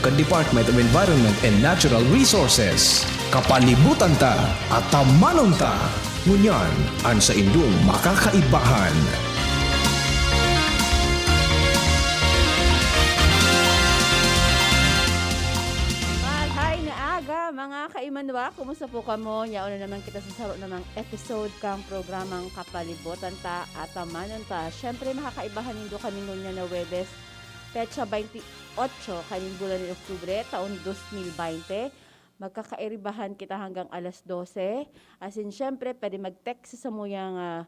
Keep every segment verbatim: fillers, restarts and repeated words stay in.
kan Department of Environment and Natural Resources. Kapalibutan ta, atamanon ta. Ngunyan, an saindong makakaibahan. Maray na aga, mga kaimanwa. Kumusta po kamo? Yaon na naman kita sa saro namang episode kan programang Kapalibutan Ta, Atamanon Ta. Siyempre, makakaibahan nindo kami ngunyan na Huwebes, petsa twenty-eight kaning bulan nin Oktubre, taon dos mil baynte. Magkakairibahan kita hanggang alas dose. Asin, siyempre, pwede mag-text sa samuyang, ah,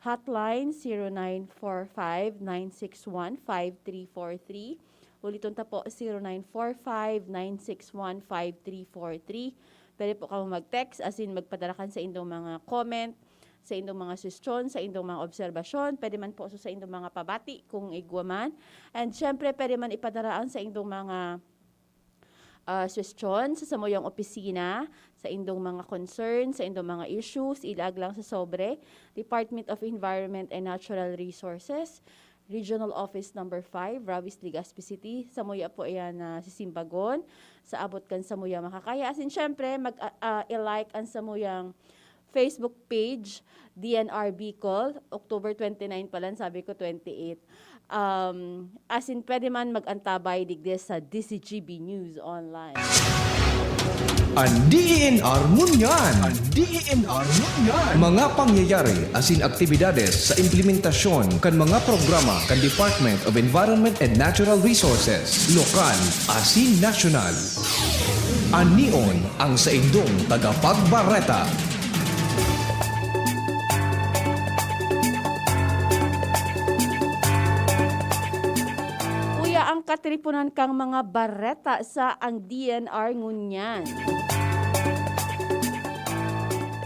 hotline, zero nine four five, nine six one, five three four three. Uliton ta po, zero nine four five, nine six one, five three four three. Pwede po kamo mag-text, asin magpadara kan saindong mga comment, saindong mga suhestyon, saindong mga obserbasyon. Pwede man po sa saindong mga pabati, kung igwa man. And siyempre, pwede man ipadara an saindong mga, ah, suhestyon sa samuyang opisina, saindong mga concern, saindong mga issues, ilaag lang sa sobre, Department of Environment and Natural Resources, Regional Office Number Five, Rawis, Legazpi City. Samuya po iyan na sisimbagon sa abot kan samuya makakaya. Asin, siyempre, mag, ah, ah, i-like an samuyang Facebook page, D N R Bicol, October twenty-nine pala, sabi ko twenty-eight. Um, asin, pwede man mag-antabay digdi sa D Z G B News Online. An D E N R ngunyan. An D E N R ngunyan. Mga pangyayari asin aktibidades sa implementasyon kan mga programa kan Department of Environment and Natural Resources, lokal asin nasyonal. An Neon, ang saindong tagapagbareta. Uya an katriponan kan mga bareta sa an D E N R ngunyan.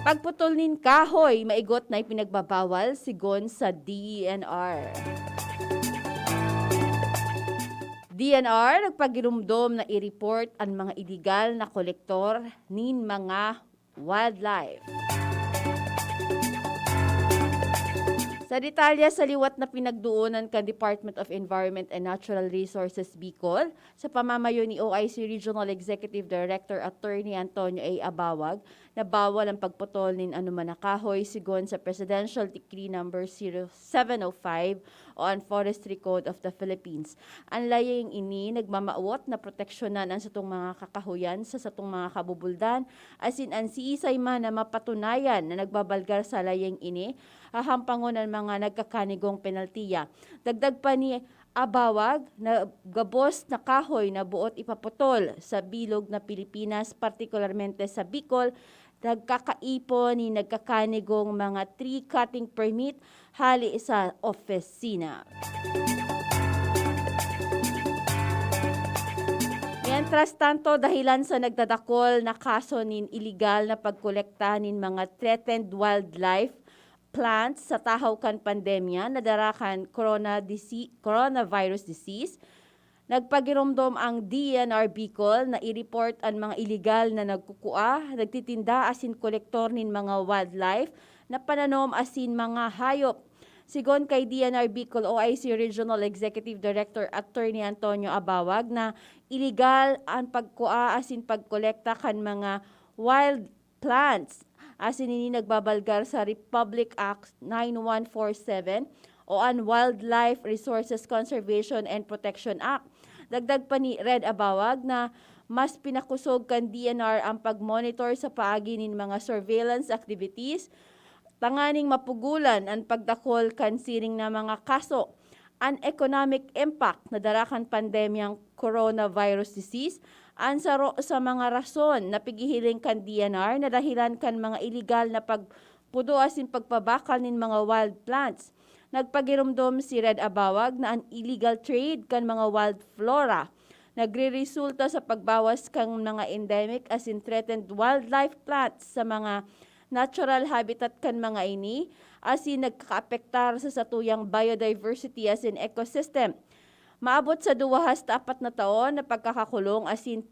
Pagputol nin kahoy, maigot na ipinagbabawal, sigon sa D E N R. D E N R nagpagiromdom na i-report an mga iligal na kolektor nin mga wildlife. Sa detalye, sa liwat na pinagdoonan kan Department of Environment and Natural Resources Bicol, sa pamamayo ni O I C Regional Executive Director Attorney Antonio A. Abawag, na bawal ang pagputol nin anoman na kahoy, sigon sa Presidential Decree Number zero seven oh five o an Forestry Code of the Philippines. An laying ini nagmamawot na proteksyonan an satong mga kakahoyan sa satong mga kabubuldan, asin an siisay man na mapatunayan na nagbabalgar sa laying ini, hahampangon an mga nagkakanigong penaltiya. Dagdag pa ni Abawag na gabos na kahoy na boot ipaputol sa bilog na Pilipinas, partikularmente sa Bicol, nagkakaipon nin nagkakanigong mga tree cutting permit hale sa opisina. Mientras tanto, dahelan sa nagdadakol na kaso nin iligal na pagkolekta nin mga threatened wildlife plants sa tahaw kan pandemya na dara kan corona disi-, coronavirus disease, nagpagiromdom ang D E N R Bicol na i-report an mga iligal na nagkukua, nagtitinda asin kolektor nin mga wildlife na pananom asin mga hayop. Sigon kay D E N R Bicol O I C Regional Executive Director Attorney Antonio Abawag na iligal an pagkua asin pagkolekta kan mga wild plants. Asin ini nagbabalgar sa Republic Act nine one four seven o an Wildlife Resources Conservation and Protection Act. Dagdag pa ni Red Abawag na mas pinakosog kan D E N R ang pag-monitor sa paagi nin mga surveillance activities tanganing mapugolan an pagdakol kan siring na mga kaso. An economic impact na dara kan pandemyang coronavirus disease an saro sa mga rason na pighihiling kan D E N R na dahelan kan mga iligal na pagpudo asin pagpabakal nin mga wild plants. Nagpagiromdom si Red Abawag na an illegal trade kan mga wild flora nagreresulta sa pagbawas kan mga endemic asin threatened wildlife plants sa mga natural habitat kan mga ini, asin nagkakaapektar sa satuyang biodiversity asin ecosystem. Maabot sa duwa hasta apat na taon na pagkakakulong asin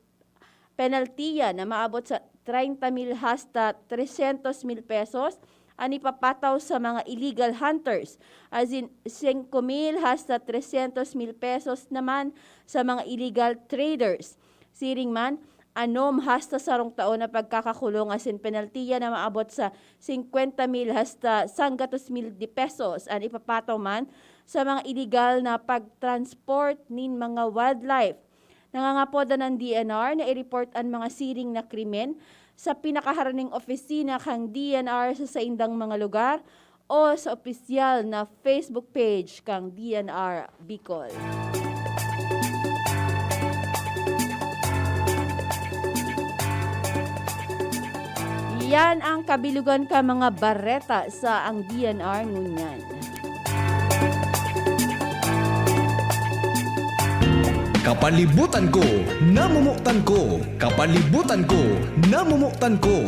penaltiya na maabot sa treinta mil hasta tresyentos mil pesos an ipapataw sa mga illegal hunters, asin singko mil hasta tresyentos mil pesos naman sa mga illegal traders. Siring man, anom hasta sarong taon na pagkakakulong asin penaltiya na maabot sa singkwenta mil hasta sanggatos mil de pesos an ipapataw man sa mga iligal na pagtransport nin mga wildlife. Nangangapodan an D N R na i-report an mga siring na krimen sa pinakaharaning opisina kan D N R sa saindang mga lugar o sa opisyal na Facebook page kan D N R Bicol. Yan ang kabilugan kan mga bareta sa ang D N R ngunyan. Kapalibutan ko, namumutan ko. Kapalibutan ko, namumutan ko.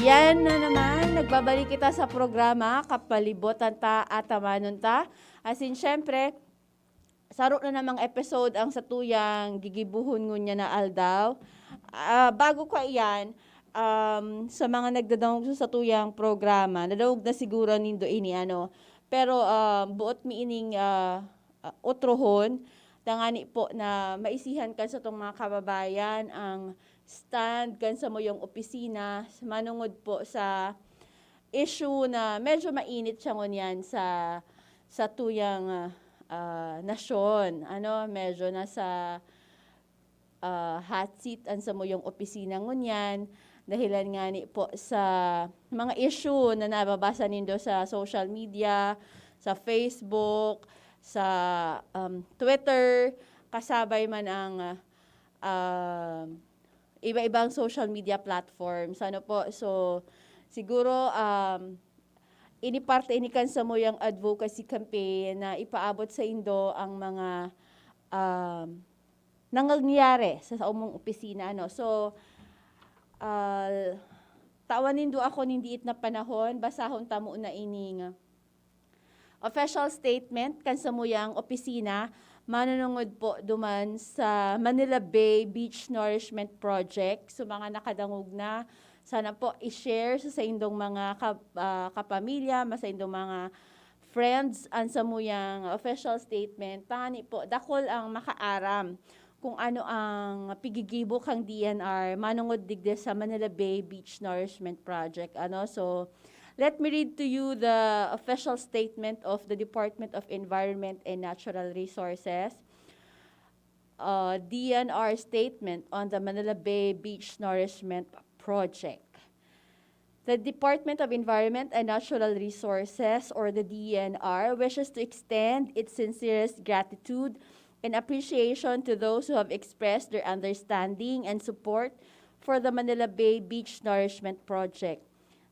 Yan na naman, nagbabalik kita sa programa, Kapalibutan Ta, Atamanon Ta. Asin, syempre, saro na namang episode ang satuyang gigibohon ngunyan na aldaw. Ah, bago ko iyan, um, sa mga nagdadangog sa satuyang programa, nadangog na siguro nindo ini, ano. Pero, ah, buot mi ining, ah, ah, otrohon, tangani po na maisihan kan satong mga kababayan ang stand kan samuyang opisina manungod po sa issue na medyo mainit siya ngunyan sa, sa tuyang, ah, ah, nasyon. Ano, medyo nasa, ah, hot seat ang samuyang opisina ngunyan. Dahilan ngani po sa mga issue na nababasa nindo sa social media, sa Facebook, sa, um, Twitter, kasabay man ang, ah, um, iba-ibang social media platforms. Ano po? So, siguro, um, ini parte ini kan samuyang advocacy campaign na ipaabot sa indo ang mga, um, nangyayari sa, sa umong opisina, ano. So, ah, tawan nindo ako nin diit na panahon, basahon ta muna ining official statement kan samuyang opisina manunungod po duman sa Manila Bay Beach Nourishment Project. So, mga nakadangog na, sana po i-share sa saindong mga kap-, ah, kapamilya, ma-, saindong mga friends an samuyang official statement. Tangani po, dakul ang makaaram kung ano ang pigigibo kan D N R manungod digdi sa Manila Bay Beach Nourishment Project. Ano, so, let me read to you the official statement of the Department of Environment and Natural Resources, uh, D N R statement on the Manila Bay Beach Nourishment Project. The Department of Environment and Natural Resources, or the D N R, wishes to extend its sincerest gratitude and appreciation to those who have expressed their understanding and support for the Manila Bay Beach Nourishment Project.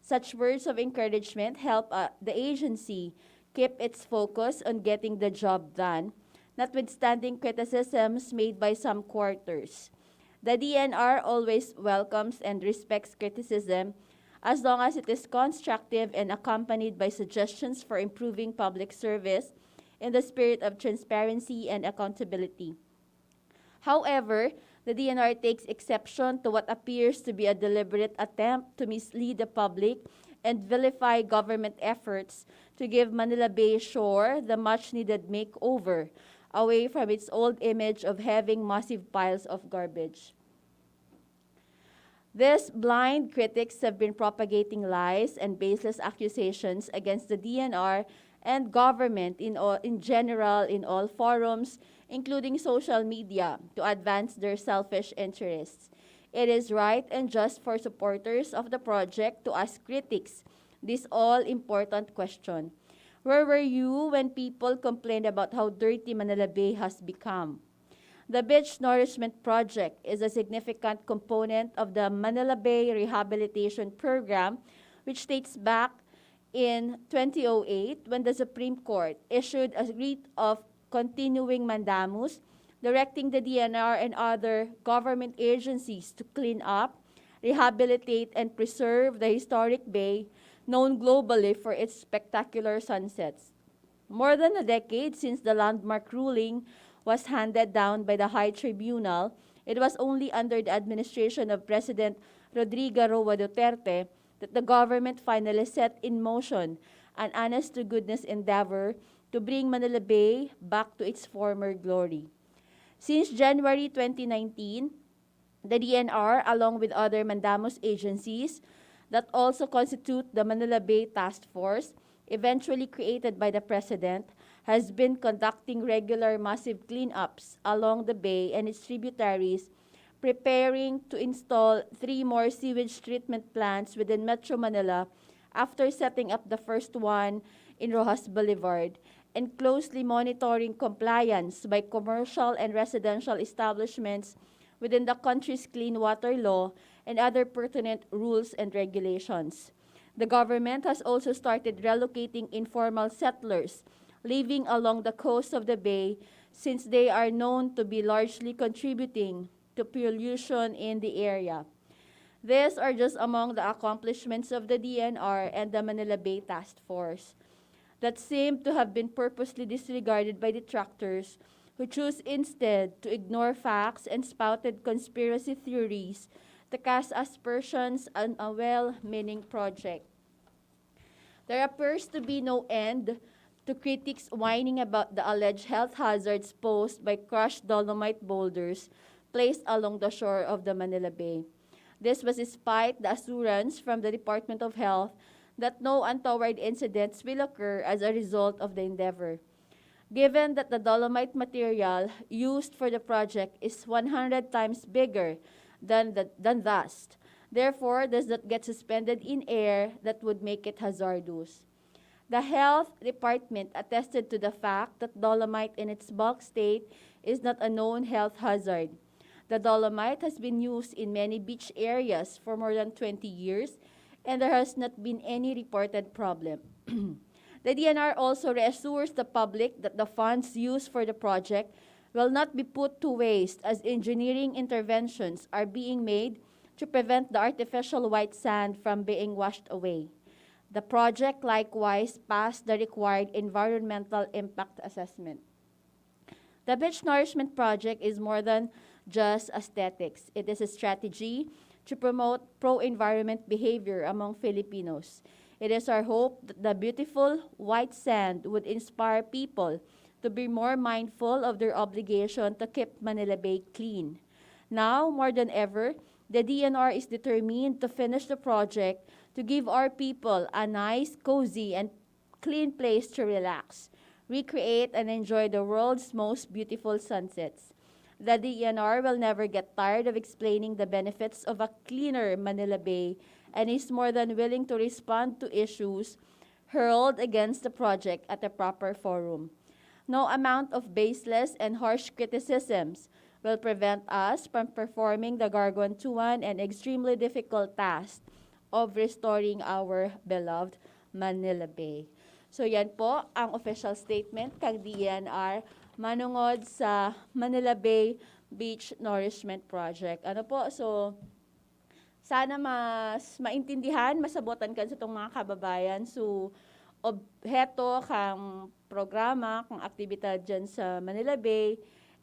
Such words of encouragement help, uh, the agency keep its focus on getting the job done, notwithstanding criticisms made by some quarters. The D N R always welcomes and respects criticism as long as it is constructive and accompanied by suggestions for improving public service in the spirit of transparency and accountability. However, the D N R takes exception to what appears to be a deliberate attempt to mislead the public and vilify government efforts to give Manila Bay Shore the much-needed makeover away from its old image of having massive piles of garbage. These blind critics have been propagating lies and baseless accusations against the D N R and government in all, in general, in all forums, including social media, to advance their selfish interests. It is right and just for supporters of the project to ask critics this all-important question: Where were you when people complained about how dirty Manila Bay has become? The Beach Nourishment Project is a significant component of the Manila Bay Rehabilitation Program, which dates back in twenty oh eight when the Supreme Court issued a writ of continuing mandamus directing the D N R and other government agencies to clean up, rehabilitate, and preserve the historic bay known globally for its spectacular sunsets. More than a decade since the landmark ruling was handed down by the High Tribunal, it was only under the administration of President Rodrigo Roa Duterte that the government finally set in motion an honest-to-goodness endeavor to bring Manila Bay back to its former glory. Since January twenty nineteen, the D N R, along with other mandamos agencies that also constitute the Manila Bay Task Force, eventually created by the President, has been conducting regular massive cleanups along the bay and its tributaries, preparing to install three more sewage treatment plants within Metro Manila after setting up the first one in Roxas Boulevard, and closely monitoring compliance by commercial and residential establishments within the country's clean water law and other pertinent rules and regulations. The government has also started relocating informal settlers living along the coast of the bay, since they are known to be largely contributing to pollution in the area. These are just among the accomplishments of the D N R and the Manila Bay Task Force that seem to have been purposely disregarded by detractors, who choose instead to ignore facts and spouted conspiracy theories to cast aspersions on a well-meaning project. There appears to be no end to critics whining about the alleged health hazards posed by crushed dolomite boulders placed along the shore of the Manila Bay. This was despite the assurance from the Department of Health that no untoward incidents will occur as a result of the endeavor. Given that the dolomite material used for the project is one hundred times bigger than the, than dust, therefore does not get suspended in air that would make it hazardous. The health department attested to the fact that dolomite in its bulk state is not a known health hazard. The dolomite has been used in many beach areas for more than twenty years, and there has not been any reported problem. The D N R also reassures the public that the funds used for the project will not be put to waste, as engineering interventions are being made to prevent the artificial white sand from being washed away. The project likewise passed the required environmental impact assessment. The Beach Nourishment Project is more than just aesthetics. It is a strategy to promote pro-environment behavior among Filipinos. It is our hope that the beautiful white sand would inspire people to be more mindful of their obligation to keep Manila Bay clean. Now, more than ever, the D N R is determined to finish the project to give our people a nice, cozy, and clean place to relax, recreate, and enjoy the world's most beautiful sunsets. The D N R will never get tired of explaining the benefits of a cleaner Manila Bay and is more than willing to respond to issues hurled against the project at the proper forum. No amount of baseless and harsh criticisms will prevent us from performing the gargantuan and extremely difficult task of restoring our beloved Manila Bay. So yan po ang official statement kang D N R manungod sa Manila Bay Beach Nourishment Project. Ano po? So sana mas maintindihan, masabotan kan satong mga kababayan. So obheto kang programa, kang aktibidad dyan sa Manila Bay.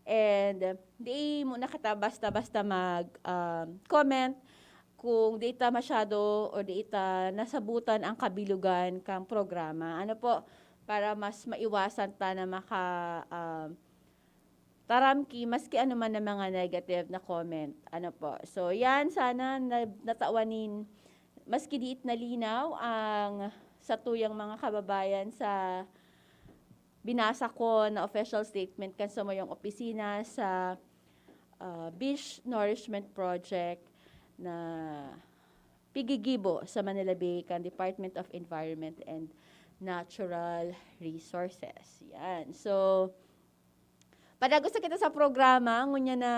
And uh, di mo na kita basta-basta mag um, comment kung di ta masyado o di ta nasabutan ang kabilugan kang programa. Ano po, para mas maiwasan ta na maka um, taram ki maski ano man na mga negative na comment. Ano po. So yan, sana na, natawan nin maski diit na linaw ang satuyang mga kababayan sa binasa ko na official statement kan samuyang opisina sa uh, Beach Nourishment Project na pigigibo sa Manila Bay kan Department of Environment and Natural Resources. Yan. So, padagos na kita sa programa, ngunya na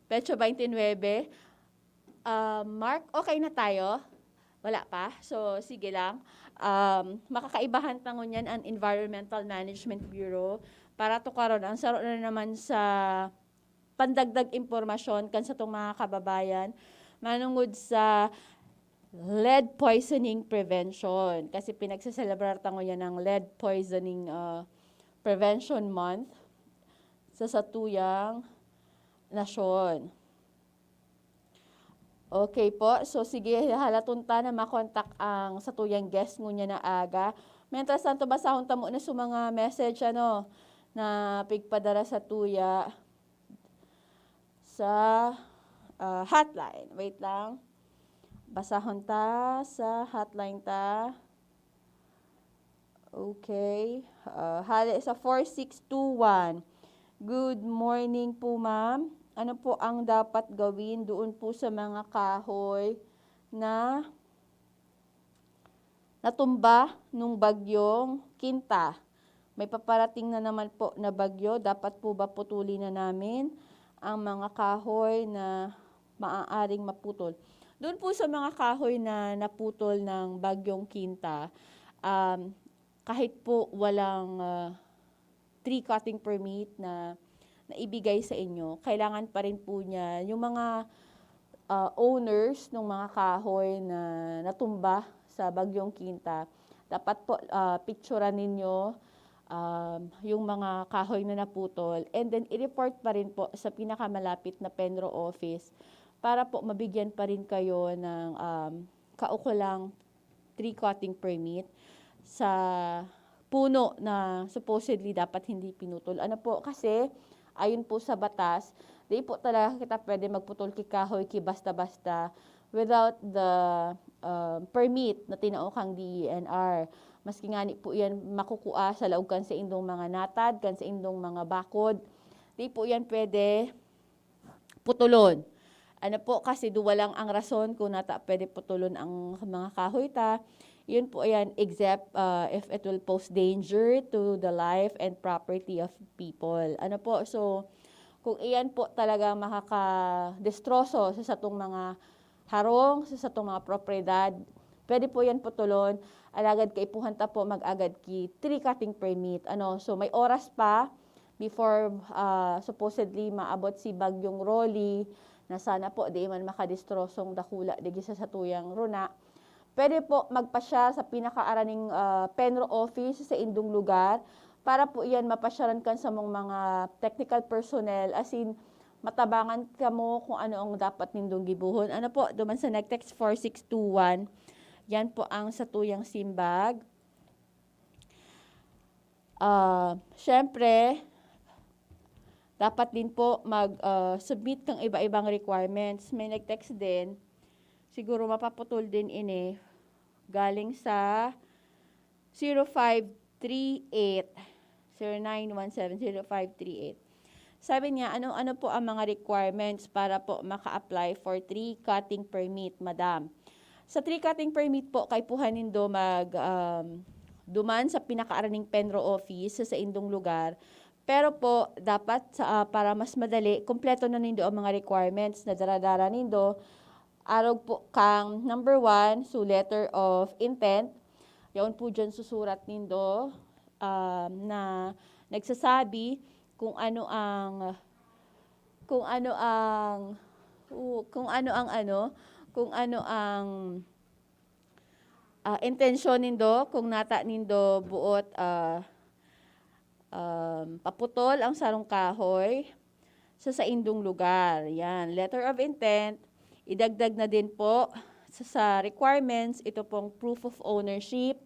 petsa twenty-nine. Uh, Mark, okay na tayo? Wala pa? So, sige lang. Um, makakaibahan ta ngunyan ang Environmental Management Bureau para tukaron ang saro na naman sa pandagdag impormasyon kan satong mga kababayan manungod sa lead poisoning prevention. Kasi pinagseselebrar ta ngunyan ang lead poisoning uh, prevention month sa satuyang nasyon. Okay po. So, sige, halaton ta na makontak ang satuyang guest ngunya na aga Mientras tanto, basahon ta muna sa mga message, ano, na pigpadara sa tuya sa, ah, hotline. Wait lang. Basahon ta sa hotline ta. Okay. Ah, hali sa four six two one. Good morning po, ma'am. Ano po ang dapat gawin doon po sa mga kahoy na natumba nung bagyong Kinta? May paparating na naman po na bagyo. Dapat po ba putulin na namin ang mga kahoy na maaaring maputol? Doon po sa mga kahoy na naputol ng bagyong Kinta, um, kahit po walang, ah, tree cutting permit na naibigay sa inyo, kailangan pa rin po niya yung mga, ah, owners ng mga kahoy na natumba sa bagyong Kinta, dapat po, ah, picturean ninyo, um, yung mga kahoy na naputol, and then i-report pa rin po sa pinakamalapit na PENRO office para po mabigyan pa rin kayo ng, um, kaukulang tree cutting permit sa puno na supposedly dapat hindi pinutol. Ano po, kasi ayon po sa batas, di po talaga kita pwede magputol ki kahoy ki basta-basta without the, uh, permit na tinao kang D E N R. Maski ngani po yan makukua sa laog kan saindong mga natad, kan saindong mga bakod, di po yan pwede putulon. Ano po, kasi duwa lang ang rason kung nata pwede putulon ang mga kahoy ta. Yun po yan, except, ah, if it will pose danger to the life and property of people. Ano po, so, kung iyan po talaga makakadestroso sa satong mga harong, sa satong mga propiedad, pwede po yan putulon. Alagad kaipuhan ta po mag-agad ki tree cutting permit. Ano, so, may oras pa before, ah, supposedly maabot si Bagyong Rolly, na sana po di man makadestrosong dakula digdi sa satuyang runa, pwede po magpasyar sa pinakaaraning, ah, PENRO office sa indong lugar para po iyan mapasyaran kan samong mga technical personnel, as in, matabangan kamo kung ano ang dapat nindong gibohon. Ano po, duman sa nag-text four six two one, yan po ang satuyang simbag. Ah, siyempre, dapat din po mag, ah, submit kang iba-ibang requirements. May nag-text din, siguro mapaputol din ini, galing sa zero five three eight, zero nine one seven, zero five three eight. Sabi niya, ano, ano po ang mga requirements para po maka-apply for tree cutting permit, madam? Sa tree cutting permit po, kaipuhan nindo mag, um, duman sa pinakaaraning PENRO office sa saindong lugar. Pero po, dapat sa, ah, para mas madali, kompleto na nindo ang mga requirements na daradara nindo. Arog po kang number one, so letter of intent. Yaon po dyan susurat nindo, um, na nagsasabi kung ano ang, kung ano ang, u-, kung ano ang ano, kung ano ang, ah, intensyon nindo, kung nata nindo buot, ah, um, paputol ang sarong kahoy sa saindong lugar. Yan, letter of intent. Idagdag na din po sa, sa requirements, ito pong proof of ownership.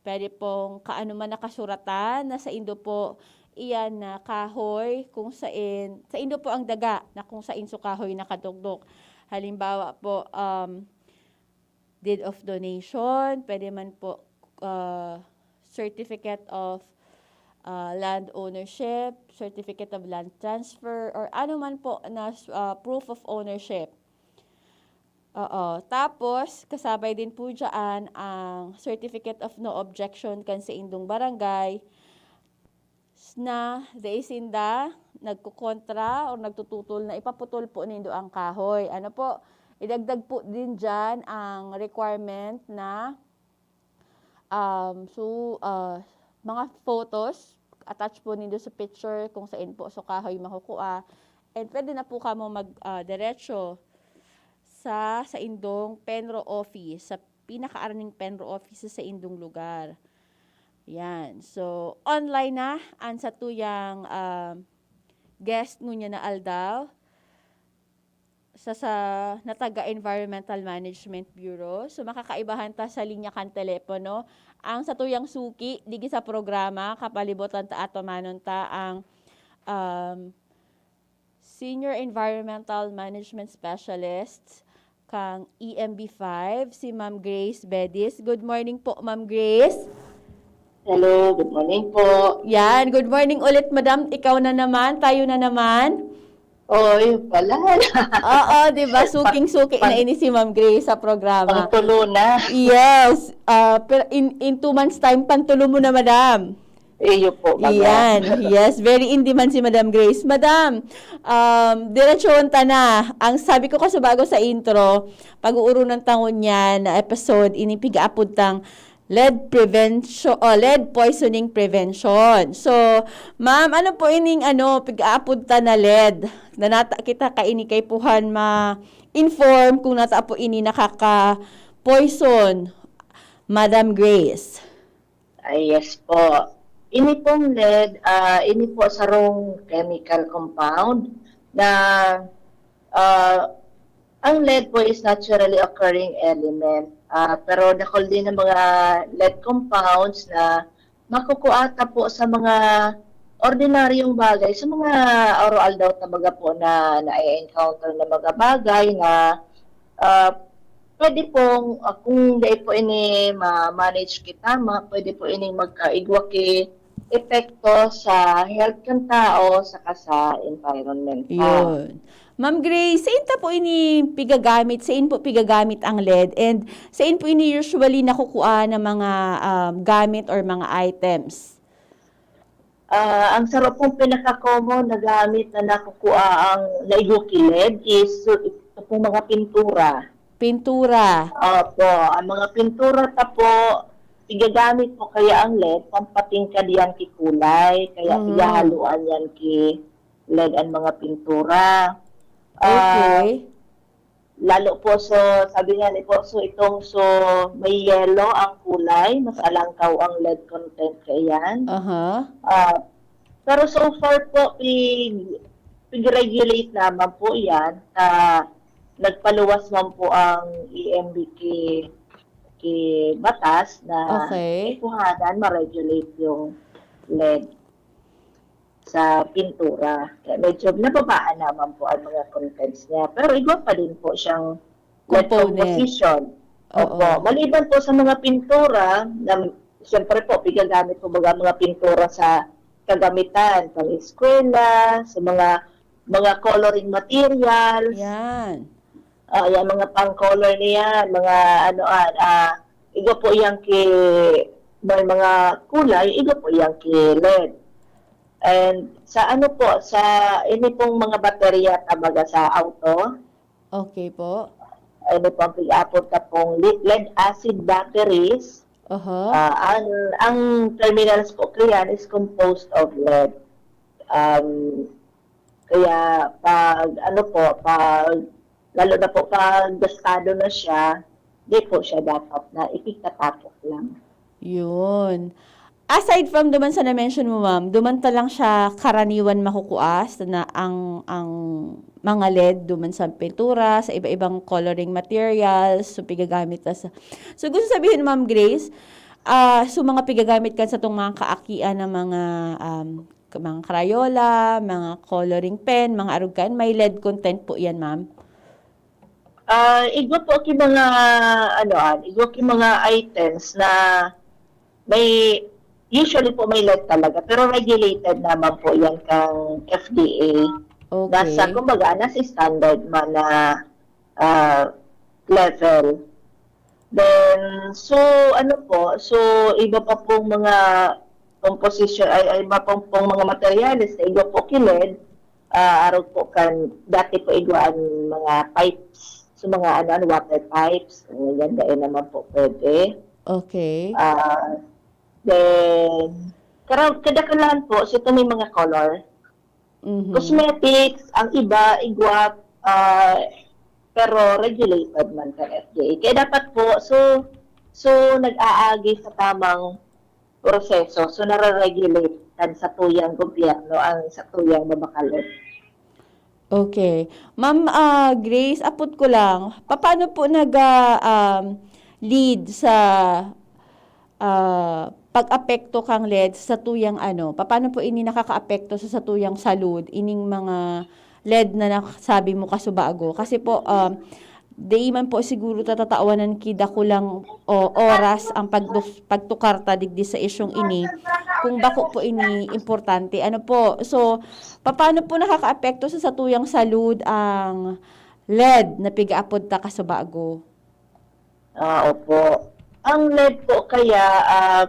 Pwede pong kaano man nakasuratan na saindo po iyan na kahoy, kung sain, saindo po ang daga na kung sain so kahoy nakadugdok. Halimbawa po, um, deed of donation, pwede man po, ah, certificate of, ah, land ownership, certificate of land transfer, or ano man po na, ah, proof of ownership. Oo. Tapos, kasabay din po dyan ang certificate of no objection kan saindong barangay, s-, na dai sinda nagkokontra or nagtututol na ipaputol po nindo ang kahoy. Ano po, idagdag po din dyan ang requirement na, um, so, ah, mga photos, attach po nindo sa picture kung sain po so kahoy makukua. And pwede na po kamo mag, ah, diretso sa saindong PENRO office, sa pinakaaraning PENRO office sa saindong lugar. Yan. So, online na ang satuyang, ah, guest ngunyan na aldaw. sa, sa Nataga Environmental Management Bureau. So, makakaibahan ta sa linya kan telepono. Ang satuyang suki, digi sa programa, kapalibutan ta at pamanon ta ang, um, Senior Environmental Management Specialist kang E M B five, si Ma'am Grace Bedis. Good morning po, Ma'am Grace. Hello, good morning po. Yan, good morning ulit, Madam. Ikaw na naman, tayo na naman. Oh, yun pala. Oo, di ba? Suking-suki na ini si Ma'am Grace sa programa. Pangtulo na. Yes. Ah, pero in, in two months time, pantulo mo na, Madam. Iyo po, baga. Yan. Yes, very in demand si Madam Grace. Madam, um, diretsohon ta na. Ang sabi ko kasi bago sa intro, pag-uurunan ta ngunyan na episode, ini pigaapod tang lead prevention, o lead poisoning prevention. So, ma'am, ano po ining ano, pigaapod ta na lead? Nanata kita kaini kay puhan ma-inform kung nata po ini nakaka-poison, Madam Grace. Ay, yes po. Ini pong lead, ah, ini po sarong chemical compound na, ah, ang lead po is naturally occurring element. Ah, pero dakul din ang mga lead compounds na makukuha ta po sa mga ordinaryong bagay, sa mga araw-aldaw talaga po na na-encounter na mga bagay na, ah, pwede pong, ah, kung dai po ini ma-manage kita, ma-, pwede po ining magkaigwa ki epekto sa health kan tao saka sa environment ta. Yun. Ma'am Grace, sain ta po ini pigagamit? Sain po pigagamit ang lead? And sain po ini usually nakukuha ng mga, um, gamit or mga items? Ah, ang saro pong pinaka-common na gamit na nakukuha ang naigwa ki lead is ito pong mga pintura. Pintura. Opo, ang mga pintura ta po, pigagamit po kaya ang lead, pampatingkad yan ki kulay, kaya Mhm. pigahaluan yan ki lead ang mga pintura. Ah, Okay. lalo po, so, sabi nga ni po, so, itong, so, may yellow ang kulay, mas alangkaw ang lead content kaiyan. Aha. Ah, pero so far po, pig-, pig-regulate naman po yan. Ah, nagpaluwas man po ang E M B ki, ki batas na Okay. kuhanan, ma-regulate yung lead sa pintura. Kaya medyo nababaan naman po ang mga contents niya. Pero igwa pa din po siyang lead Component. composition. Oo. Opo. Maliban po sa mga pintura, na, siyempre po, pigagamit po baga mga pintura sa kagamitan, pang eskwela, sa mga, mga coloring materials. Yan. Ah, yan, mga pang-color niyan, mga ano, ah, ah, igwa po yan ki, may mga kulay, igwa po yan ki lead. And sa ano po, sa ini pong mga baterya, tabaga sa auto, Okay po. ano po ang pig-apod ta pong le-, lead acid batteries. Aha. Ah, ang, ang terminals po kaya is composed of lead. Um, kaya pag, ano po, pag, lalo na po pag gastado na siya, di po siya dapat na ikikatapok lang. Yun. Aside from duman sa na-mention mo, ma'am, duman ta lang siya karaniwan makukuha sa na ang, ang mga lead, duman sa pintura, sa iba-ibang coloring materials, so pigagamit ta sa... So, gusto sabihin, Ma'am Grace, ah, so mga pigagamit kan sa tong mga kaakian ng mga, um, mga Crayola, mga coloring pen, mga arog kan, may lead content po yan, ma'am? Ah, igwa po ki mga, ano, ah, igwa ki mga items na may, usually po may lead talaga, pero regulated naman po yan kang F D A. Okay. Nasa, kumbaga, nasa standard man na, ah, level. Then, so, ano po, so, iba pa pong mga composition, ay, ay, iba pong, pong mga materyales na igwa po ki lead, ah, arog po kan, dati po igwa ang mga pipes, so mga ano, ano, water pipes, ganyan, dahil naman po pwede. Okay. Ah, then, kara-, kadakulahan po, so ito may mga color. Mhm. Cosmetics, ang iba, igwa, ah, pero regulated man kan F D A. Kaya dapat po, so, so nag-aagi sa tamang proseso. So, nare-regulate kan satuyang gobyerno ang satuyang mabakalot. Okay. Ma'am, ah, Grace, apot ko lang, papaano po naga, um, lead sa, ah, pag-apekto kan lead sa tuyang ano, papaano po ini nakakaapekto sa satuyang salud, ining mga lead na nasabi mo kasubago? Kasi po, um, dai man po siguro ta tatawanan ki dakulang o oras ang pagdus pagtukar ta digdi sa isyung ini kung bako po ini importante, ano po. So, papaano po nakakaapekto sa satuyang salud ang lead na pigaapod ta kasubago? Ah, opo. Ang lead po kaya, ah,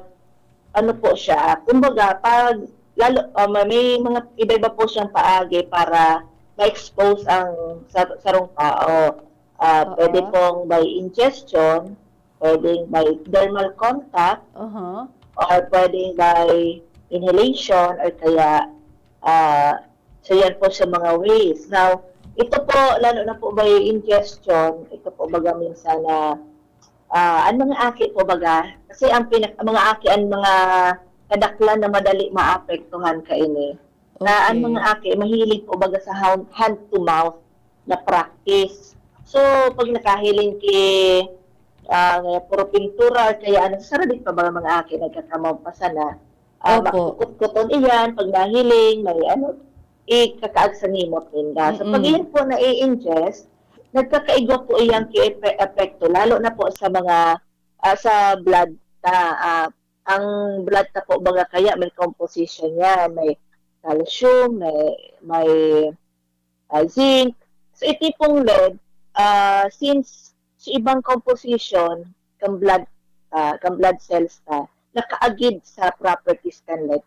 ano po siya, kumbaga 'pag lalo, ah, ma may mga iba-iba po siyang paagi para ma-expose ang sa sarong tao. Ah, puwede Oo. pong by ingestion, puwedeng by dermal contact, Aha. or puwedeng by inhalation or kaya, ah, so 'yan po sa mga ways. Now, ito po, lalo na po by ingestion, ito po baga minsan na, ah, ang mga aki po baga, kasi ang pinak ang mga aki, ang mga kadaklan na madali maapektuhan kaini. Na ang mga Okay. aki mahilig po baga sa hand hand to mouth na practice. So, 'pag nakahiling ki, ah, puro pintura or kaya ano, sa sarili pa ba mga aki nagkakamaw pa sana, ah, Opo. makukutkuton iyan, 'pag nahiling, may ano, ikakaag sa nimot ninda. So, 'pag Mm. iyan po nai-ingest, nagkakaigwa po iyang ki epe epekto, lalo na po sa mga, ah, sa blood ta, ah, ang blood ta po baga kaya may composition niya, may calcium, may may, ah, zinc. So, iti pong lead, ah, since sa ibang composition kan blood, ah, kan blood cells ta, nakaagid sa properties kan lead,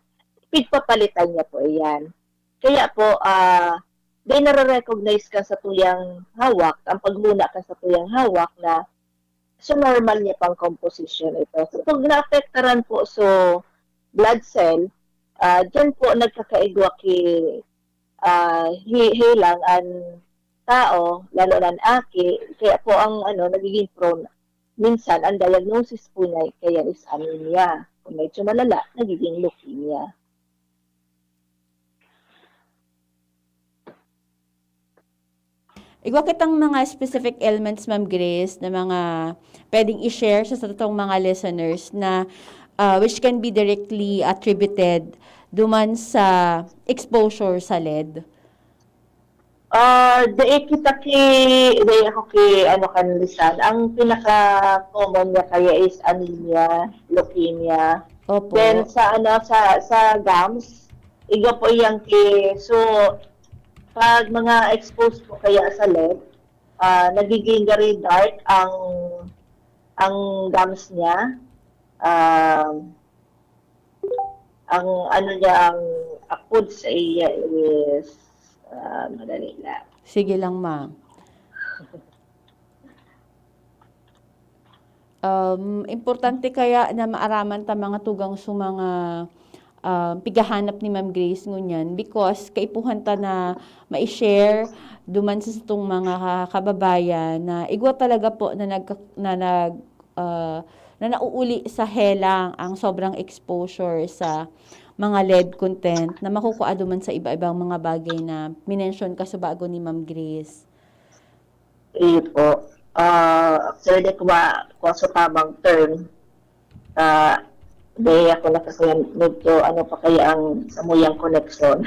pigpapalitan niya po iyan. Kaya po, ah, dai nare-recognize kan satuyang hawak, ang paghuna kan satuyang hawak na so normal niya pang composition ito. So, 'pag naapektaran po so blood cell, ah, diyan po nagkakaigwa ki, ah, hi hilang an tao, lalo na an aki, kaya po ang ano, nagiging prone, minsan ang diagnosis po niya kaya is anemia. Kung medyo malala, nagiging leukemia. Igwa kitang mga specific ailments, Ma'am Grace, na mga puwedeng i-share sa satong mga listeners na, ah, which can be directly attributed duman sa exposure sa lead? Ah, dai kita ki dai ako ki ano kan lisan. Ang pinaka-common niya kaya is anemia, leukemia. Opo. Then sa ano, sa sa gums, igwa po iyang ki so, 'pag mga exposed po kaya sa lead, ah, nagiging very dark ang ang gums niya. Um, ang ano niya, ang apod sa iya is, ah, madali lang. Sige lang, ma'am. Um, importante kaya na maaraman ta mga tugang sa mga, ah, pighahanap ni Ma'am Grace ngunyan because kaipuhan ta na mai-share duman sa satong mga ka kababayan na igwa talaga po na nagka na nag ah, na nauuli sa helang ang sobrang exposure sa mga lead content na makukua duman sa iba-ibang mga bagay na minensyon kasubago ni Ma'am Grace. Iyo po. Ah, actually, di ko ma kuha sa tamang term. Ah, di ako nakasaya medyo ano pa kaya ang samuyang connection.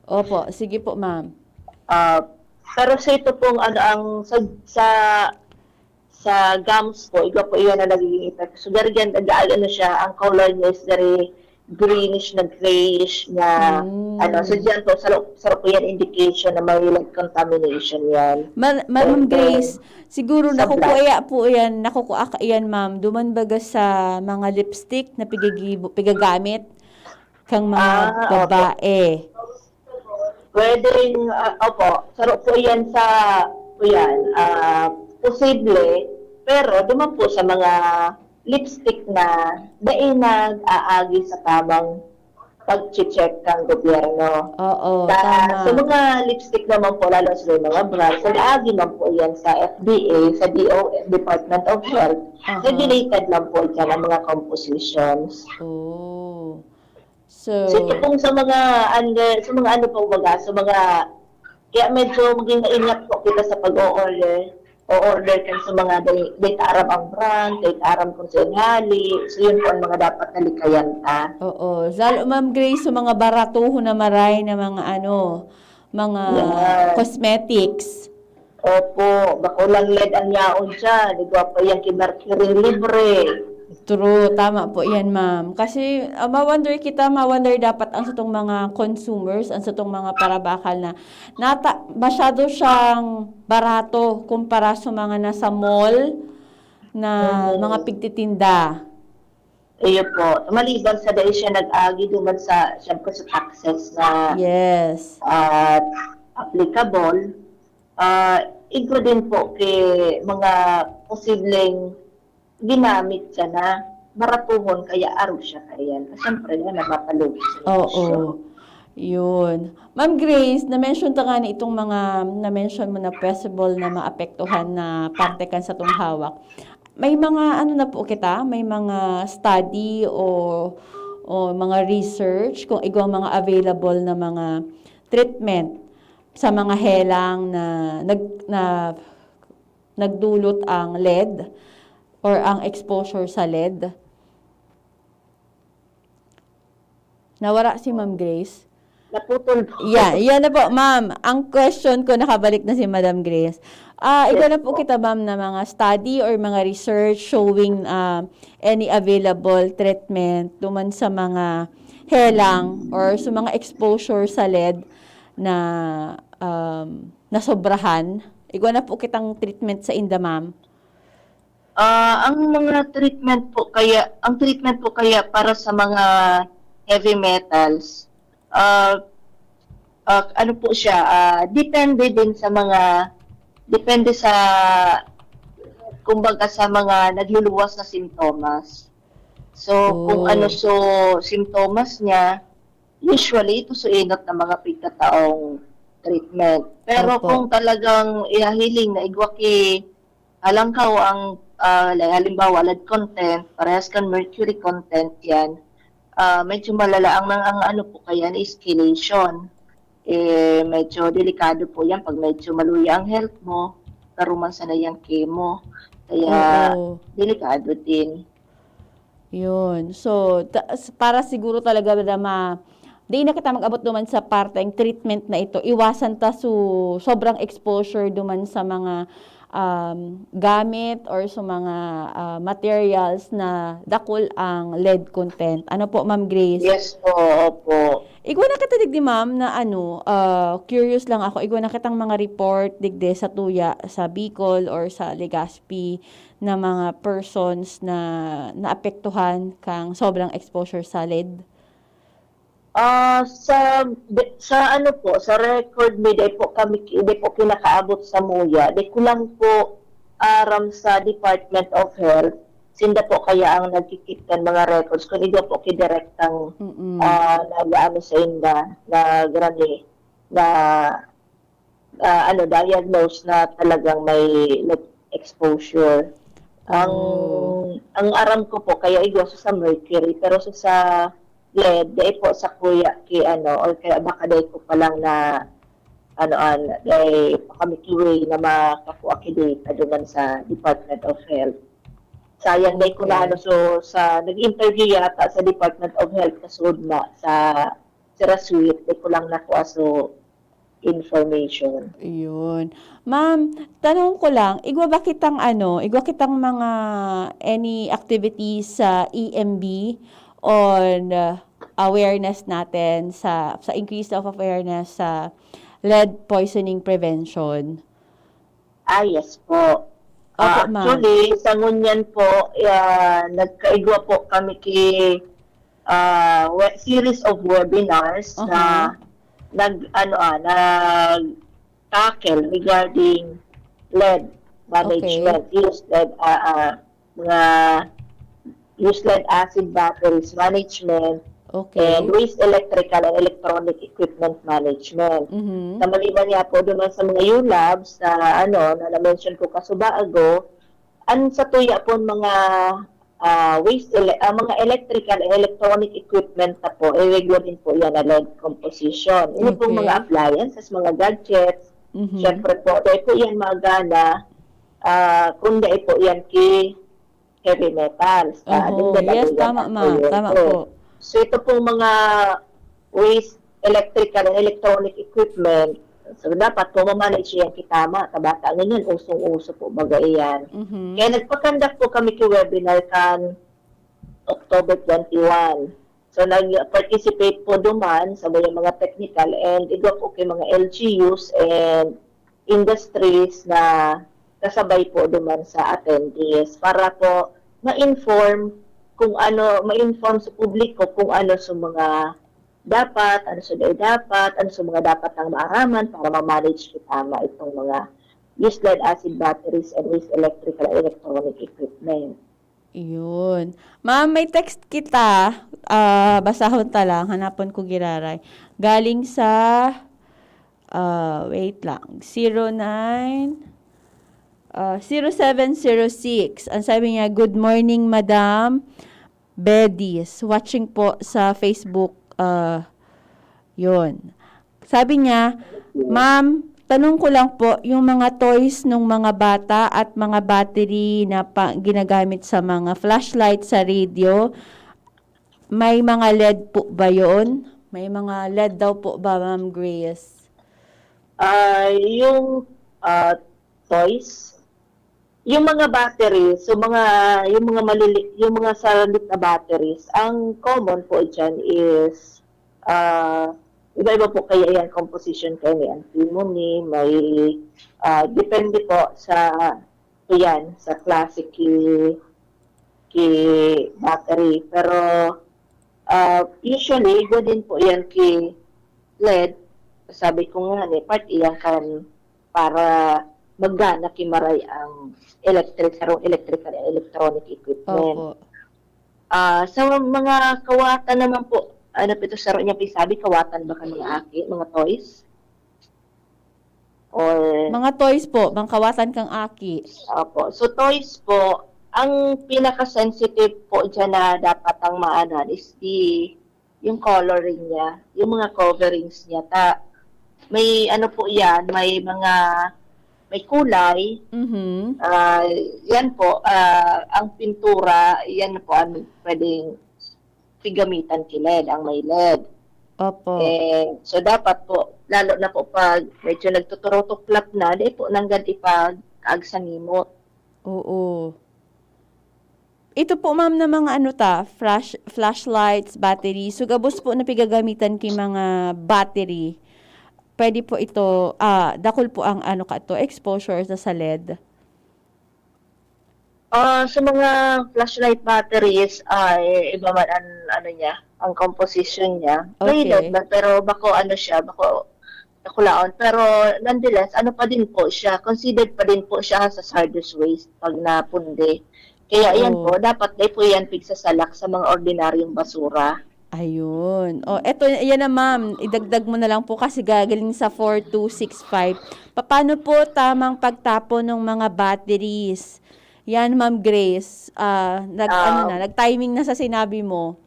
Opo, sige po, ma'am. Ah, pero sa ito pong ano, ang sa sa sa gums po, igwa po iyan na nagiging epekto. So, gari diyan, nag-aano siya, ang color niya is very greenish na grayish na, Hmm. ano. So, diyan po, saro, saro po yan indication na may lead contamination yan. Ma-, ma-, Ma'am Grace, siguro nakukua po yan, nakukua ka yan, ma'am. Duman baga sa mga lipstick na pigagibo-, pigagamit kang mga Ah, opo. babae. Pwedeng, ah, opo, saro po yan sa, po yan, ah, posible, pero duman po sa mga lipstick na dai nag-aagi sa tamang pagche-check kan gobyerno. Oo, Sa, tama. sa mga lipstick naman po, lalo sa mga brand, nag-aagi man po yan sa F D A, sa D O H, Department of Health, Aha. regulated man po dyan ang mga compositions. Oh. So, So, ito pong sa mga under, sa mga ano po, baga, sa mga Kaya medyo maging maingat po kita sa pag-o-order. O-order kan sa mga dai, dai ta aram ang brand, dai ta aram kung saan hali. So, yun po ang mga dapat na likayan ta. Oo. Lalo, Ma'am Grace, sa mga baratuhon na maray na mga ano, mga Yan. cosmetics. Opo, bako lang lead ang yaon dyan. Igwa pa yan kay Mercury Libre. True, tama po yan, ma'am. Kasi, ah, ma-wonder kita, ma-wonder dapat ang satong mga consumers, ang satong mga parabakal na nata-, masyado siyang barato kumpara sa mga nasa mall na Mm. mga pigtitinda. Iyo po. Maliban sa dai siya nag-agi duman sa, siyempre, sa taxes na Yes. ah, applicable, ah, igwa din po kay mga posibleng ginamit siya na baratuhon kaya aro siya kaiyan. Ah, siyempre, yan ang mapalugi sa Oo. negosyo. Yun. Ma'am Grace, na-mention ta nga na itong mga na-mention mo na possible na maapektuhan na parte kan satong hawak. May mga ano na po kita, may mga study o, o mga research kung igwang mga available na mga treatment sa mga helang na nag-, na nagdulot ang lead or ang exposure sa lead? Nawara si Ma'am Grace. Naputol po. Yeah, yan na po, ma'am. Ang question ko, nakabalik na si Madam Grace. Ah, igwa Yes na po po. kita, ma'am, na mga study or mga research showing, ah, any available treatment duman sa mga helang or sa mga exposure sa lead na, um, nasobrahan. Igwa na po kitang treatment sa inda, ma'am. Ah, ang mga treatment po kaya, ang treatment po kaya para sa mga heavy metals, ah, ah, ano po siya, ah, depende din sa mga, depende sa, kumbaga, sa mga nagluluwas na sintomas. So, kung Oh. ano so sintomas niya, usually, ito so enot na mga pigkataong treatment. Pero Opo. kung talagang ihahiling na igwa ki, halangkaw ang, ah, halimbawa, lead content, parehas kan mercury content yan, ah, medyo malala ang, ang ano po kaya, na escalation. Eh, medyo delikado po yan pag medyo maluya ang health mo, karuman sana yung chemo. Kaya, Oo. delikado din. Yun. So, ta-, s-, para siguro talaga na ma-, di na kita mag-abot duman sa parteng treatment na ito. Iwasan ta su-, sobrang exposure duman sa mga, um, gamit or sa mga, ah, materials na dakul ang lead content. Ano po, Ma'am Grace? Yes po, opo. Igwa na kita digdi, ma'am, na ano, ah, curious lang ako. Igwa na kitang mga report digdi sa tuya, sa Bicol or sa Legazpi na mga persons na naapektuhan kang sobrang exposure sa lead? Ah, sa, de-, sa ano po, sa record mi, dai po kami ki-, dai po kinakaabot sa muya. Dai ko lang po aram sa Department of Health. Sinda po kaya ang nagki-keep kan mga records. Kung igwa po ki direktang, Mm. ah, nag-aano sa inda, nagrani, na ah, ano, diagnose na talagang may lead exposure. Ang, Oh. ang aram ko po, kaya igwa sa, sa mercury, pero sa, sa lead, dai po sa kuya ki ano, or kaya baka dai ko pa lang na, ano, an, dai pa kami ki way na makakua ki data duman sa Department of Health. Sayang, dai ko na Okay. ano, so, sa nag-interview yata sa Department of Health, kasud na sa Sirasuit, dai ko lang nakua, so, information. Yun. Ma'am, tanong ko lang, igwa ba kitang ano, igwa kitang mga any activities sa E M B on, uh, awareness natin sa, sa increase of awareness sa lead poisoning prevention? Ah, yes po. Opo, Ah, ma'am. Actually, sa ngunyan po, ah, nagkaigwa po kami ki, ah, we-, series of webinars na Aha. nag-, ano, ah, nag-tackle regarding lead management, Okay. used lead, ah, ah, mga used lead acid batteries management, Okay. and waste electrical and electronic equipment management. Mhm. Sa maliban niya po duman sa mga U-Labs na, ano, na na-mention ko kasubago, ang sa tuya po mga, ah, waste ele-, ah, mga electrical and electronic equipment na po, eh, regla din po yan na lead composition. Ini pong mga Okay. appliances, mga gadgets, Mhm. syempre po, dahil po yan magana, ah, kung dahil po yan ki heavy metals, ah, Oho, dagdagan yes, yan tama, ang ma. Tama kuryente. po. So, ito pong mga waste electrical and electronic equipment, so, dapat po ma-manage yan kitama. Kabata ngayon, usong-uso po baga iyan. Mhm. Kaya nagpakandak po kami ki webinar kan October twenty-one. So, nag-participate po duman sa mga, mga technical and igwa po kay mga L G Us and industries na kasabay po duman sa attendees para po ma-inform kung ano, ma-inform sa publiko kung ano sa mga dapat, ano sa dai dapat, ano sa mga dapat nang maaraman para ma-manage kitama itong mga used lead acid batteries and waste electrical and electronic equipment. Yun. Ma'am, may text kita. Ah, basahon ta lang. Hanapon ko giraray. Galing sa, ah, wait lang. Zero nine, ah, zero seven zero six. Ang sabi niya, "Good morning, Madam Bedis. Watching po sa Facebook." Ah, yun. Sabi niya, "Ma'am, tanong ko lang po, yung mga toys nung mga bata at mga battery na pa, ginagamit sa mga flashlight sa radio, may mga lead po ba yon?" May mga lead daw po ba, Ma'am Grace? Ah, yung, ah, toys, yung mga batteries, so mga, yung mga malili-, yung mga salit na batteries, ang common po dyan is, ah, iba-iba po kaya yan composition kaya may antimony, may, ah, depende po sa, yan, sa klase ki, ki battery. Pero, ah, usually, igwa din po yan ki lead. Sabi ko nga, ni part iyan kan para magana ki maray ang electric, sarong electrical and electronic equipment. Opo. Ah, sa mga kawatan naman po, ano po ito, saro niya pisabi, kawatan ba kan mga aki, mga toys? Or Mga toys po, mga kawatan kang aki. Opo. So, toys po, ang pinaka-sensitive po dyan na dapat ang maanan is the, yung coloring niya, yung mga coverings niya. Ta, may ano po yan, may mga, may kulay. Mhm. Ah, yan po, ah, ang pintura, yan po ang pwedeng pigamitan ki lead, ang may lead. Opo. Eh, so dapat po, lalo na po pag medyo nagtuturutuklat na, di po nanggad ipag-ag sa ngimot. Oo. Ito po, ma'am, na mga ano ta, flash, flashlights, battery. So, gabos po na pigagamitan ki mga battery. Pwede po ito, ah, dakul po ang ano ka to, exposure sa, sa lead. Ah, sa mga flashlight batteries, ay iba man ang ano niya, ang composition niya. May Okay. lead man, pero bako ano siya, bako dakulaon. Pero nonetheless, ano pa din po siya, considered pa din po siya as hazardous waste pag napundi. Kaya yan Oo. po, dapat di po yan pigsasalak sa mga ordinaryong basura. Ayun. O, eto, yan na, ma'am. Idagdag mo na lang po kasi gagaling sa four two six five. Paano po tamang pagtapon ng mga batteries? Yan, Ma'am Grace. Ah, nag, ano Ah, na, nag-timing na sa sinabi mo.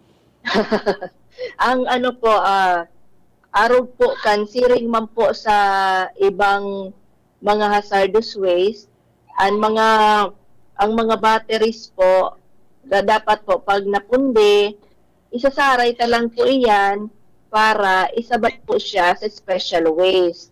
Ang ano po, ah, arog po kan siring man po sa ibang mga hazardous waste, ang mga, ang mga batteries po, da-, dapat po pag napundi, isasaray ta lang po iyan para isabay po siya sa special waste.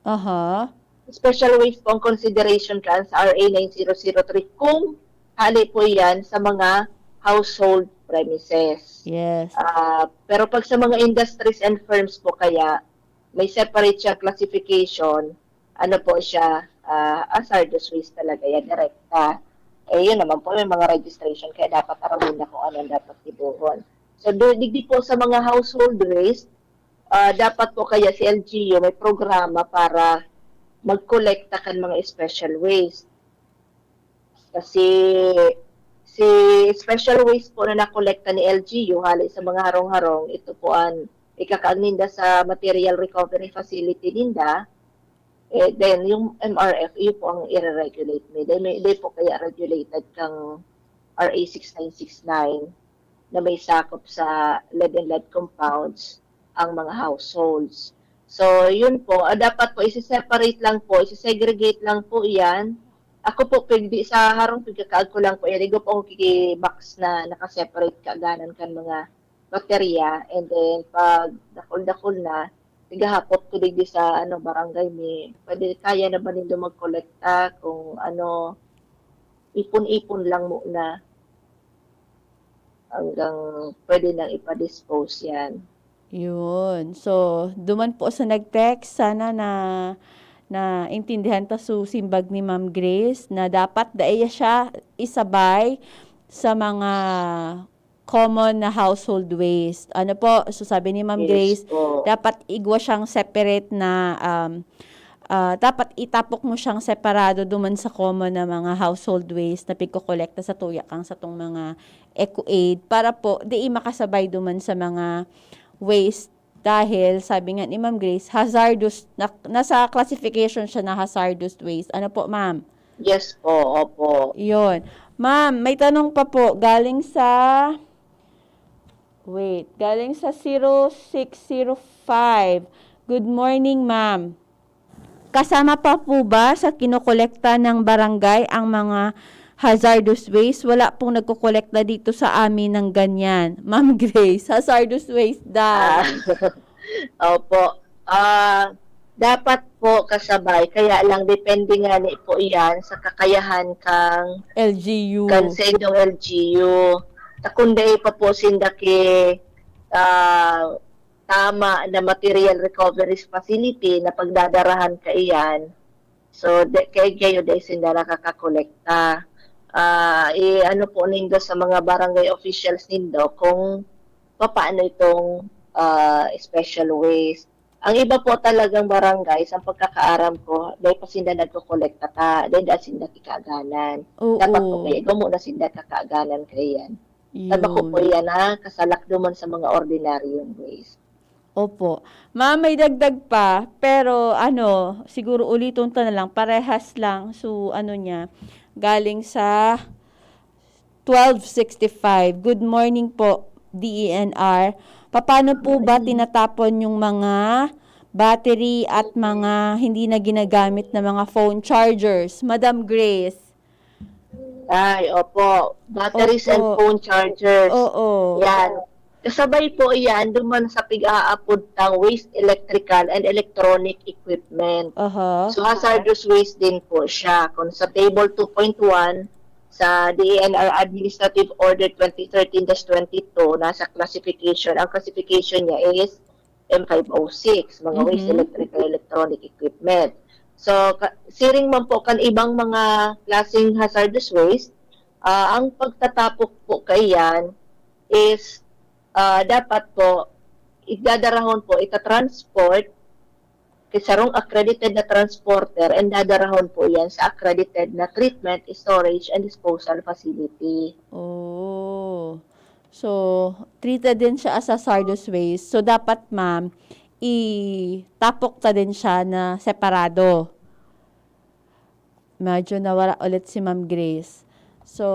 Aha. Special waste po ang consideration kan sa R A nine zero zero three kung hali po yan sa mga household premises. Yes. Ah, pero pag sa mga industries and firms po kaya, may separate siya classification, ano po siya, ah, hazardous waste talaga yan, direkta. Eh, yun naman po, may mga registration, kaya dapat aramon na kung ano ang dapat tibuhon. So, do, digdi po sa mga household waste, ah, dapat po kaya si L G U may programa para magkolekta kan mga special waste. Kasi si special waste po na nakolekta ni L G U hali sa mga harong-harong, ito po ang ikakaag ninda sa material recovery facility ninda. Eh, then, yung M R F, iyo po ang i-regulate mi. Then, may, di po kaya regulated kang, R A six nine six nine na may sakop sa lead and lead compounds ang mga households. So, yun po, ah, dapat po isi-separate lang po, isi-segregate lang po iyan. Ako po, pigdi sa harong pigkakaag ko lang po, yan, igwa po akong kiki-box na naka-separate kaaganan kan mga baterya. And then, pag dakul-dakul na, igahapot ko digdi sa, ano, barangay mi, pwede, kaya na ba nindo magkolekta kung ano, ipon-ipon lang muna hanggang pwede nang ipa-dispose yan. Yun. So, duman po sa nag-text, sana na naintindihan ta su simbag ni Ma'am Grace na dapat dai siya isabay sa mga common na household waste. Ano po, so sabi ni Ma'am Yes Grace, po. dapat igwa siyang separate na, um, ah, dapat itapok mo siyang separado duman sa common na mga household waste na pigkokolekta sa tuya kang satong mga Eco Aid para po di makasabay duman sa mga waste dahil sabi nga ni Ma'am Grace, hazardous, na, nasa classification siya na hazardous waste. Ano po, ma'am? Yes po, opo. Yun. Ma'am, may tanong pa po galing sa, wait, galing sa zero six zero five. Good morning, ma'am. Kasama pa po ba sa kinokolekta ng barangay ang mga hazardous waste? Wala pong nagkokolekta dito sa amin ng ganyan. Ma'am Grace, hazardous waste daw. Ah, opo. Ah, dapat po kasabay, kaya lang depende nga ni po iyan sa kakayahan kang L G U. kan sa inyong L G U. Ta kung dai pa po sinda ki, ah, tama na material recovery facility na pagdadarahan kaiyan, so, de, kay gayo dai sinda nakakakolekta. Ah, i, ano po nindo sa mga barangay officials nindo kung papaano itong, ah, special waste. Ang iba po talagang barangay, sa pagkakaaram ko, dai pa sinda nagkokolekta ta, dai da sinda kikaganan. Oo. Dapat po kaya, gamo na sinda kakaaganan kaiyan. Tabako po Yun. Yan, ha? Kasalak duman sa mga ordinaryong waste. Opo. Ma'am, may dagdag pa, pero ano, siguro uliton ta na lang, parehas lang. So, ano niya, galing sa twelve sixty-five. Good morning po, D E N R. Paano po ba tinatapon yung mga battery at mga hindi na ginagamit na mga phone chargers? Madam Grace. Ay, opo. Batteries and Opo. Phone chargers. Oo. Yan. Kasabay po iyan duman sa pig-aapod tang waste electrical and electronic equipment. Aha. So, hazardous waste din po siya. Kung sa Table two point one, sa D E N R Administrative Order twenty thirteen dash twenty-two, nasa classification. Ang classification niya is M five oh six, mga waste Mhm. electrical electronic equipment. So, ka, siring man po kan ibang mga klaseng hazardous waste, ah, ang pagtatapok po kaiyan is, ah, dapat po idadarahon po, ita-transport kay sarong accredited na transporter and dadarahon po yan sa accredited na treatment, storage, and disposal facility. Oh. So, treated din siya as hazardous waste. So, dapat, ma'am, itapok ta din siya na separado. Medyo nawara ulit si Ma'am Grace. So,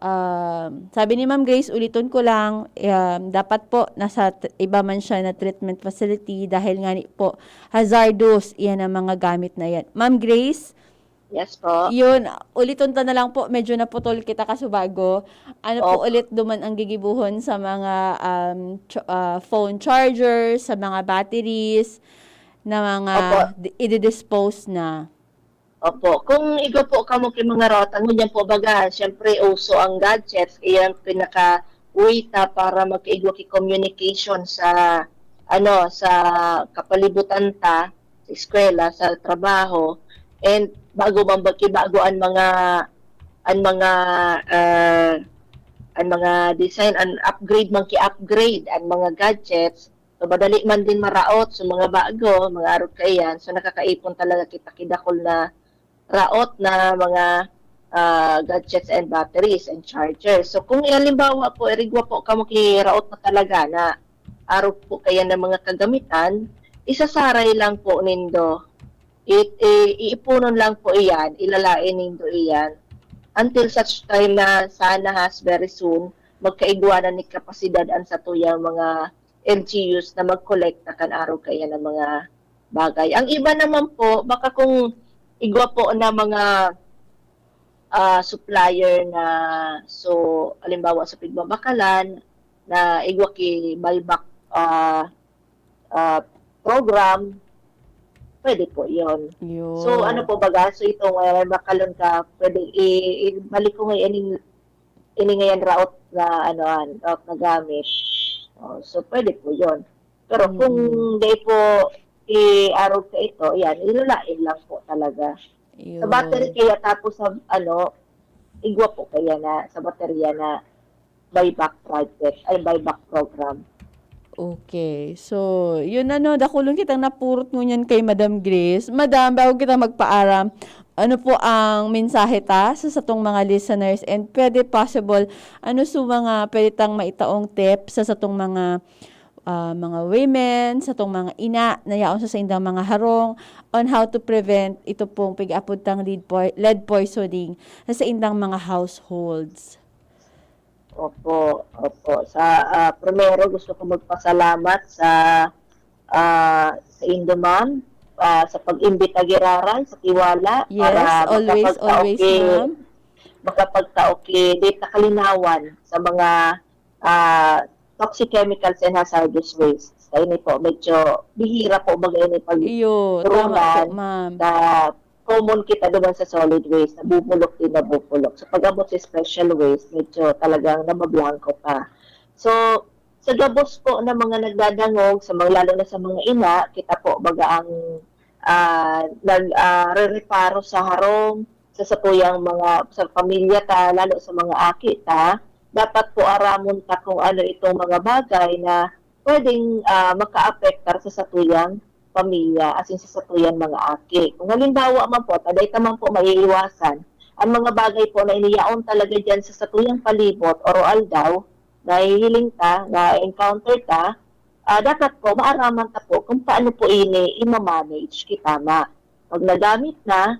um, sabi ni Ma'am Grace, uliton ko lang, um, dapat po nasa t-, iba man siya na treatment facility dahil nga ni po, hazardous, iyan ang mga gamit na yan. Ma'am Grace, Yes po. yun, uliton ta na lang po, medyo naputol kita kasubago. Ano po Opo. Ulit duman ang gigibuhon sa mga, um, ch-, ah, phone chargers, sa mga batteries, na mga Opo. di-, i-dispose na? Opo. Kung igwa po kamo ki mga rota, ngunyan po baga, siyempre, uso ang gadgets, iyan pinaka-way ta para magkaigwa ki communication sa, ano, sa kapalibutan ta, sa eskwela, sa trabaho, and bago man ba, kibago ang mga, ang mga, ah, ang mga design, ang upgrade man ki-upgrade, ang mga gadgets, so madali man din maraot sa mga bago, mga arog kaiyan, so nakakaipon talaga kita ki dakul na raot na mga, ah, gadgets and batteries and chargers. So kung halimbawa po, irigwa po kamo ki raot na talaga na arog po kaiyan na mga kagamitan, isasaray lang po nindo. It, i, iipunon lang po iyan, ilalain nindo iyan. until such time na sana has very soon, magkaigwa na ni kapasidad an satuyang mga L G Us na magkolekta kan arog kaiyan na mga bagay. Ang iba naman po, baka kung igwa po na mga, ah, supplier na, so, halimbawa sa Pigmabakalan, na igwa ki buyback, ah, ah, program, pwede po yon. So, ano Yun. po baga? So, itong, ah, makalon ka, pwede i-, ibalik ko ngayon ining, ining ngayon route na, ano, an, route na gamit. Oh, so, pwede po yon. Pero kung Mm. di po iarog ka ito, yan, ilalain lang po talaga. Sa battery Yun. kaya tapos sa, ano, igwa po kaya na, sa baterya na buyback project, ay, buyback program. Okay. So, yun ano, dakulon kitang napurot ngunyan kay Madam Grace. Madam, bago kita magpaaram, ano po ang mensahe ta sa satong mga listeners? And pwede possible, ano sa mga pwede tang maitaong tip sa satong mga, ah, mga women, satong mga ina na yaon sa saindang mga harong on how to prevent ito pong pig-apod tang lead poi-, lead poisoning sa saindang mga households? Opo, opo. Sa, ah, primero, gusto ko magpasalamat sa, ah, sa indo, ma'am, ah, sa pag-imbita giraray sa Tiwala Yes, para always, makapagtao always, ki, ma'am. makapagtao ki data kalinawan sa mga, ah, toxic chemicals and hazardous waste. Sa ini po, medyo bihira po baga ini Iyo, tama po, pagturunan ma'am. sa common kita duman sa solid waste, nabubulok din, nabubulok. So, pag-abot sa special waste, medyo talagang nabablangko pa. So, sa gabos po ng mga nagdadangog, sa mga, lalo na sa mga ina, kita po baga ang, ah, nag, ah, rereparo sa harong, sa satuyang mga, sa pamilya ta, lalo sa mga aki ta, dapat po aramon ta kung ano itong mga bagay na pwedeng, ah, makaapektar sa satuyang pamilya, asin sa satuyang mga aki. Kung halimbawa man po, ta dai ta man po maiiwasan, ang mga bagay po na iniyaon talaga diyan sa satuyang palibot, oro-aldaw, nahihiling ta, na-encounter ta, ah, dapat po maaraman ta po kung paano po ini ima-manage ki tama. Pag nagamit na,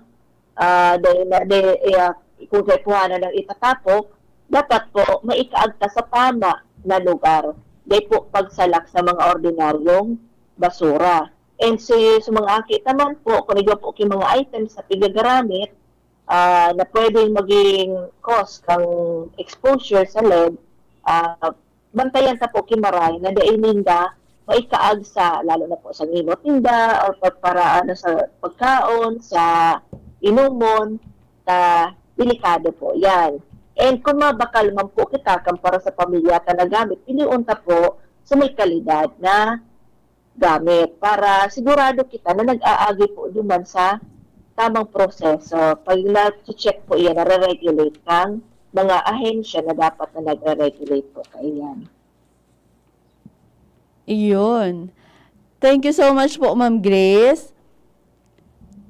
ah, dai na, dai, eh, ah, kung kaipuhanan ng itatapok, dapat po maikaag ta sa tama na lugar. Dai po pagsalak sa mga ordinaryong basura. And si, sa mga aki ta man po, kung igwa po ki mga items na pigagaramit, ah, na pwedeng maging cause kang exposure sa lead, ah, bantayan ta po ki maray na dai ninda maikaag sa, lalo na po sa ngimot ninda or pa, para, ano, sa pagkaon, sa inumon, ta delikado po yan. And kung mabakal man po kita kan para sa pamilya ta na gamit, pilion ta po sa may kalidad na gamit para sigurado kita na nag-aagi po duman sa tamang proseso. Pag na-check po yan, nare-regulate kang mga ahensya na dapat na nagre-regulate po kaiyan. Iyon. Thank you so much po, Ma'am Grace.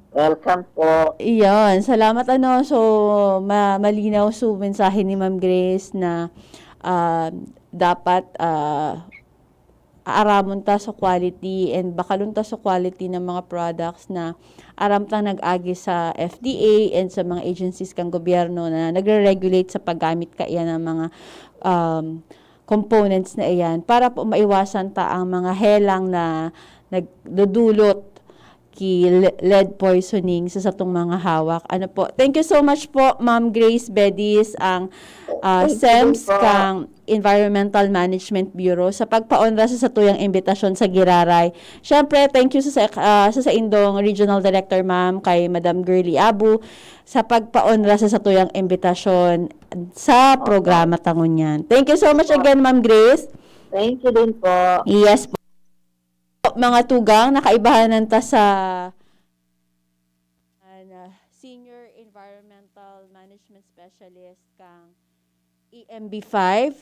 Welcome po. Iyon. Salamat, ano. So, ma-, malinaw so mensahe ni Ma'am Grace na, ah, dapat, ah, aaramon ta sa quality and bakalon ta sa quality ng mga products na aram tang nag-agi sa F D A and sa mga agencies kan gobyerno na nagre-regulate sa paggamit kaiyan ng mga, um, components na iyan para po maiwasan ta ang mga helang na nagdudulot ki le-, lead poisoning sa satong mga hawak. Ano po? Thank you so much po, Ma'am Grace Bedis, ang, ah, Thank you din SEMS po. kang Environmental Management Bureau, sa pagpaonra sa satuyang imbitasyon sa giraray. Siyempre, thank you sa, sa, ah, sa saindong Regional Director, ma'am, kay Madam Girly Abu, sa pagpaonra sa satuyang imbitasyon sa Opo. programa ta ngunyan. Thank you so much Opo. again, Ma'am Grace. Thank you din po. Yes po. Mga tugang, nakaibahanan ta sa, ah, Senior Environmental Management Specialist kang E M B five.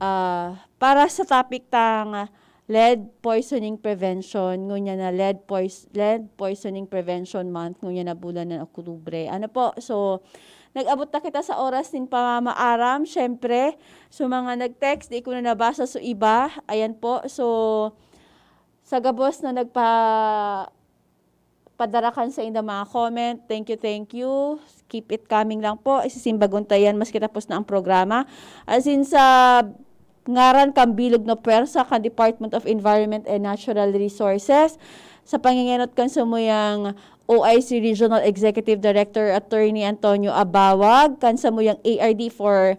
Ah, para sa topic tang lead poisoning prevention, ngunyan na lead pois-, lead poisoning prevention month, ngunyan na bulan ng Oktubre. Ano po? So, nag-abot na kita sa oras nin pamamaaram. Siyempre, so mga nag-text, di ko na nabasa so iba. Ayan po. So, sa gabos na nagpa-, padara kan saindang mga comment. Thank you, thank you. Keep it coming lang po. Isisimbagon ta yan maski tapos na ang programa. As in, sa ngaran kan bilog na pwersa kan Department of Environment and Natural Resources, sa pangingenot kan samuyang O I C Regional Executive Director Attorney Antonio Abawag, kan samuyang A R D for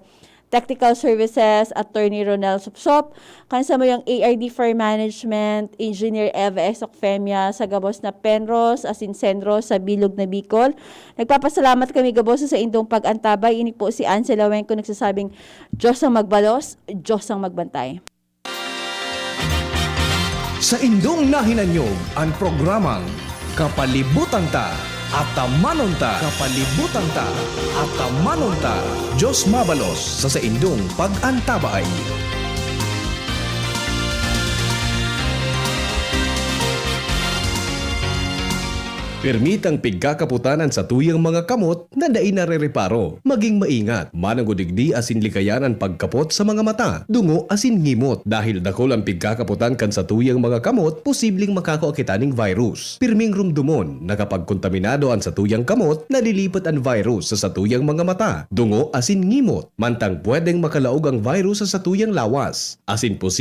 Technical Services, Attorney Ronel Supsop, kan samuyang A R D for Management, Engineer Eva Esocfemia, sa gabos na Penros, asin Senros, sa Bilog na Bicol. Nagpapasalamat kami gabos sa indong pag-antabay. Ini po si Ansela Wengko nagsasabing, "Diyos ang magbalos, Diyos ang magbantay." Sa indong nahinanyog an programang Kapalibutan Ta, Atamanon Ta. Kapalibutan Ta, Atamanon Ta. Diyos mabalos sa saindong pag-antabay. Pirmi tang pigkakapotan an satuyang mga kamot na dai narereparo. Maging maingat, manongod digdi asin likayan an pagkapot sa mga mata, dungo asin ngimot, dahil dakul an pigkakapotan kan satuyang mga kamot, posibleng makakua kita ning virus. Pirming rumdomon na kapag kontaminado an satuyang kamot, nalilipat an virus sa satuyang mga mata, dungo asin ngimot, mantang pwedeng makalaog ang virus sa satuyang lawas, asin posibleng